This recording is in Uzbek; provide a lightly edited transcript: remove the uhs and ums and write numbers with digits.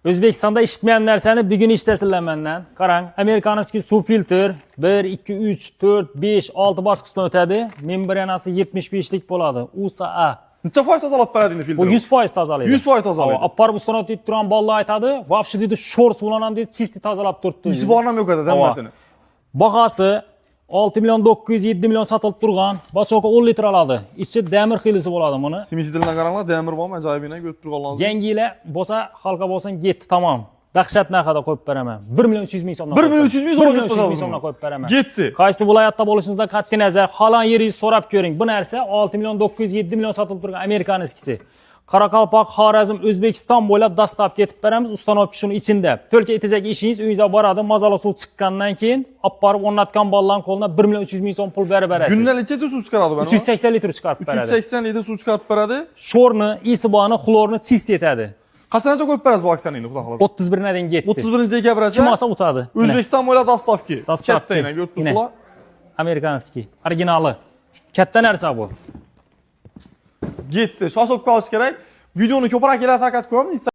O'zbekistonda eshitmagan narsani bugun eshitasizlar mendan. Qarang, американский suv filtr 1, 2, 3, 4, 5, 6 bosqichdan o'tadi. Membranasi 75 lik bo'ladi. USA. Necha foiz tozalab beradi endi filtr? Bu 100% tozalaydi. 100% tozalaydi. Olib borib установить turgan bolalar aytadi, вообще deydi, sho'r suvlarni deydi, чистый tozalab turibdi. Isi bor ham yo'q edi hammasini. Bahası 6 million 900, 7 million sotilib turgan. Бачок 10 litr oladi. Ichi demir xilisi bo'ladi buni. Смеситель dan qaranglar, demir bormi, ajoyibgina ko'rib turganlaringiz. Yangi yili bo'lsa, halqa bo'lsin, ketdi tamom. Dahshat narxida qo'yib beraman. 1 million 300 ming so'mdan. 1 million 300 ming so'mga 1 million 300 ming o'tkazamiz so'mdan buni. Qo'yib beraman. Ketdi. Qaysi viloyatda bo'lishingizdan qat'iy nazar, xohlagan yeringizni so'rab ko'ring. Bu narsa 6 million 900, 7 million sotilib turgan американский si. Qoraqalpoq, Xorazm, O'zbekiston bo'ylab доставка etib beramiz, установка shuni ichida. Только aytacak ishingiz, uyingizga boradi, mazali suv chiqqandan keyin olib borib o'rnatgan bolalarning qo'lidan 1 million 300 ming so'm pul berib berasiz. Kunda necha litr suv chiqaradi bu? 380 litr chiqarib beradi. 380 litr suv chiqarib beradi. Sho'rni, isiboni, xlorni чист etadi. Qachongacha qo'yib berasiz bu aksiyani endi, xudo xohlasa? 31 dan ketdi. 31 dekabrgacha. Kim olsa o'tadi. O'zbekiston bo'ylab доставка. Доставка. Katta yana ko'rib turibsizlar. Американский, originali. Katta narsa bu. Ketdi. Shoshilib qolish kerak. Videoni ko'proq tarqatib qo'yamiz.